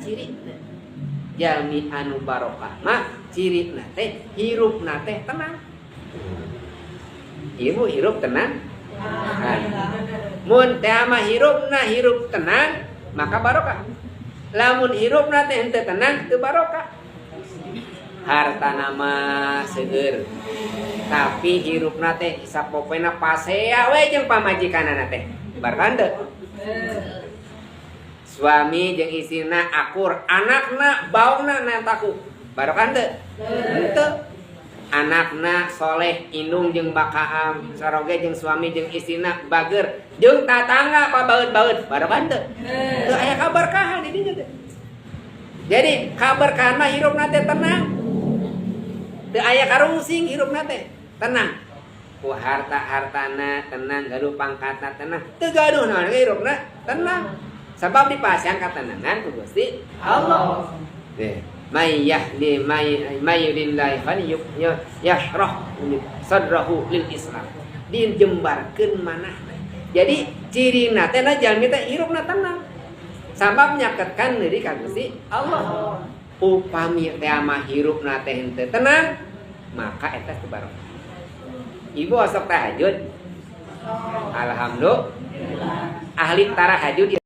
ciri jalmi anu barokah mah cirina teh hirupna teh tenang. Ibu hirup tenang. Mun teh mah hirupna hirup tenang, maka barokah. Lamun hirupna teh henteu tenang, teu barokah. Hartana mah seueur, tapi hirupna teh sapopoena pasea we jeung pamajikanana teh. Barokah teu? Suami jeung istrina akur, anakna baongna nantaku. Barokah teu? Henteu. Anakna soleh, indung jeung bakaam, saroge jeung suami jeung istrina bager, jeung tatangga pabaeut-baeut. Barokah teu? Teu aya kaberkahan di dinya teh. Jadi kaberkahan mah hirupna teh tenang. Teu aya karungsing, hirupna teh tenang. Ku harta-hartana tenang, gaduh pangkatna tenang. Teu gaduh naon ge hirupna tenang. Sabab dipasihan katenangan ku Gusti Allah. Deh. May yahdi may may lillahi fan yashrah sadrahu lil Islam. Dijembarkeun manahna. Jadi cirina teh na jalmi teh hirupna tenang. Sabab nyaketkan diri ka Gusti Allah. Upami teh mah hirupna teh henteu tenang, maka eta teu barokah. Ibu osok tahajud? Alhamdulillah. Ahli tarahajud.